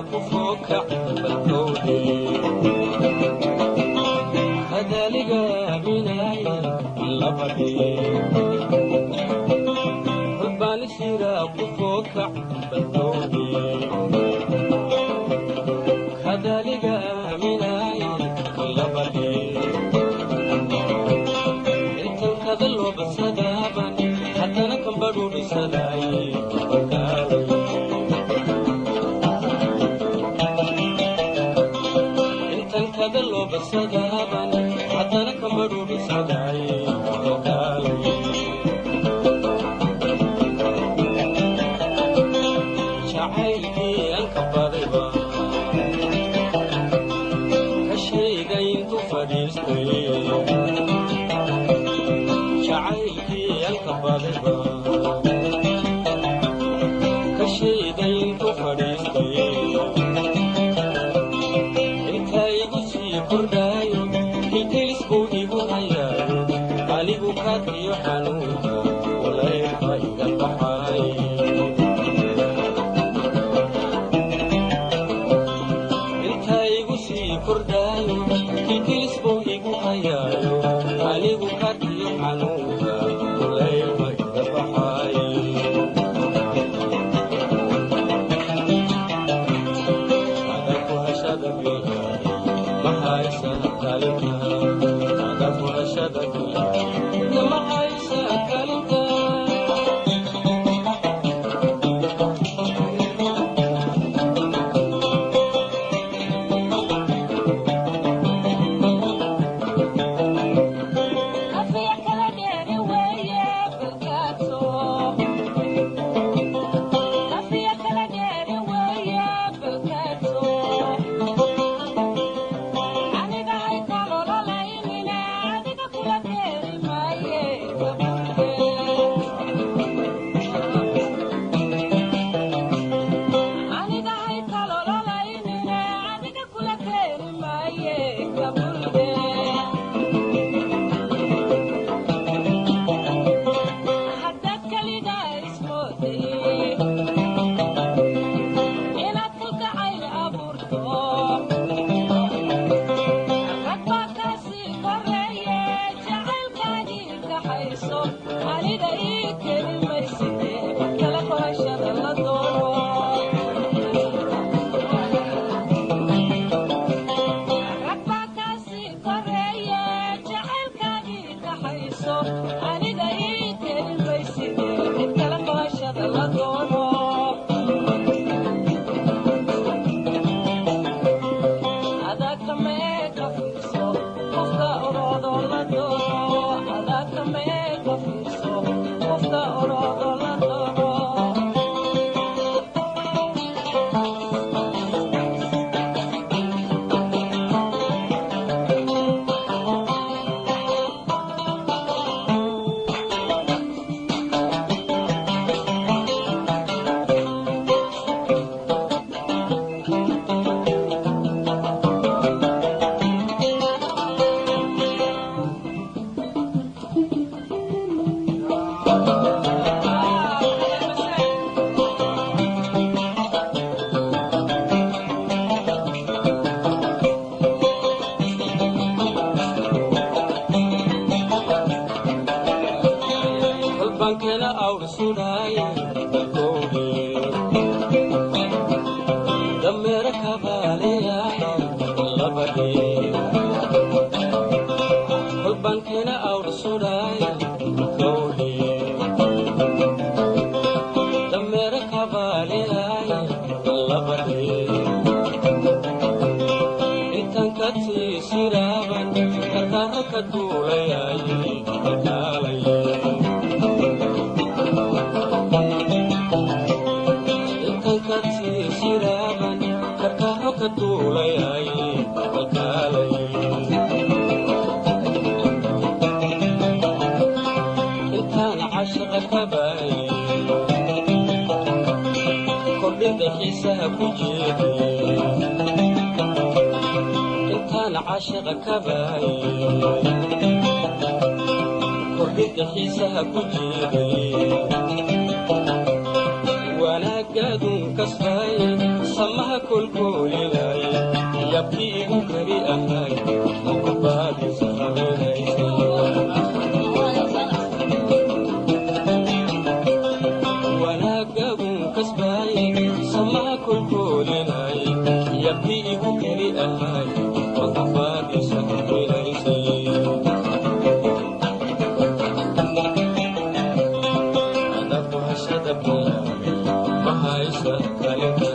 Kufokac balkowdhe hadaaliga aaminay labadhe hulbaanisira kufokac balkowdhe hadaaliga aaminay labadhe intan kada loo basadaaban haddana kambadhuudhisadaaye. Intan kada loo basadaaban haddana kambadhuudhisadaaye. Jacaylkii aan ka badayba ka shayga intu fadhiistay. Jacaylkii aan ka badayba ka shayga intu fadhiistay. Intaa igu sii kordhaayo kilkilis buu igu hayaayo anigu kaadkiyo xanuunka walaylka iga baxay. Intaa igu sii kordhaayo kilkilis buu igu hayaayo anigu kaadkiyo xanuunka walaylka iga baxay. Ma haysa kalinta. Afiya kala dheeri weeye balkaadso. Afiya kala dheeri weeye balkaadso. Aniga hay kalololaynine adiga kula keeni maaye kabulke. Aniga hay kalololaynine adiga kula keeni maaye kabulke. Haddaad kaligaa ismooday inaad kalgacayl abuurto rag baa kaasii koreeye jacaylkaagii kaxayso aniga ii keni mayside kala kohashada la doono. Rag baa kaasii koreeye jacaylkaagii kaxayso aniga ii keni mayside cid kala kohashada la doono. Adaa ka fiirso qofka orodo la doono. Adaa ka fiirso qofka orodo la doono. Halbankena awr sudhaay dalkowdhe dameera kabaaleyaay labadhe halbankena awr sudhaay dalkowdhe dameera kabaaleyaay labadhe intan ka tiisiraaban karkaaro ka duulayaay kalkaalay. Intan ka tiisiraaban karkaaro ka duulayaay kalkaalay. Intaan cashaqa ka baayay kordhinta xiisaha ku jeeday. Intaan cashaqa ka baayay kordhinta xiisaha ku jeeday. Wanaagaadun kasbay samaha. Kolkoolinay yabkii igu kari ahay makubaadisa haminaysay. Wanaagagun kasbaayay, samaa kolkoolinay yabkii igu kari ahay makubaadisa haminaysay. Adaku hashada bilaabay ma haysa kalinta,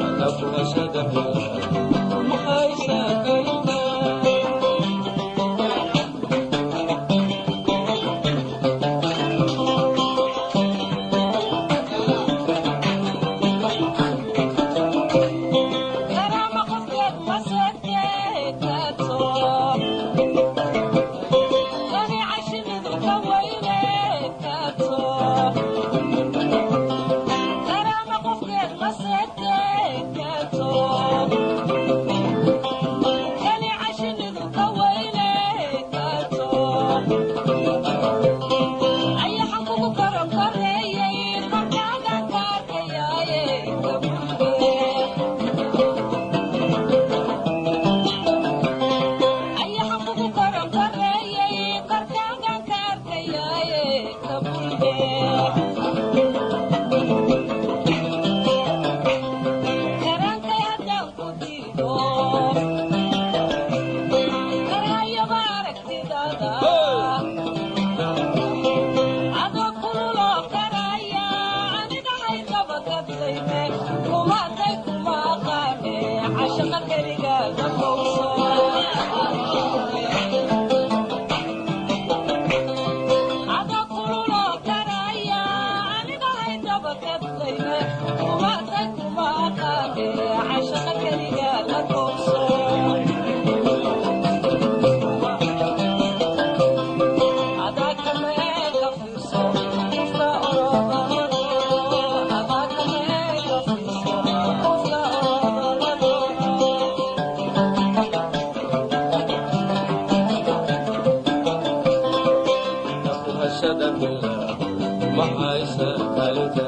adaku hashada bilaabay ma haysa kalinta. Karaama qofkeed ma seegtee kaadso, kanica shinnidu ka weyne kaadso. Karaama qofkeed ma seegtee kaadso, kanica shinnidu ka weyne kaadso. Ayaxan kugu koron koreeyay korkaagan ka arkayaaye kabulbe. Ayaxan kugu koron koreeyay korkaagan ka arkayaaye kabulbe. Karaankay haddaan ku diido, karhayaba aragtidaada. Adoo kululoo karaya, aniga haydaba kadlayme, kumaatay kuma aqaane, cashaqa keligaaga bogso. Adoo kululoo karaya, aniga haydaba kadlayme, kumaatay kuma aqaane, cashaqa keligaaga bogso. Adaku hashada bilaabay ma haysa kalinta,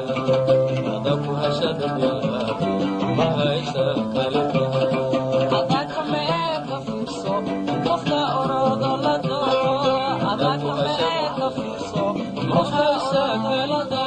adaku hashada bilaabay ma haysa kalinta. Ma haysa kalinta.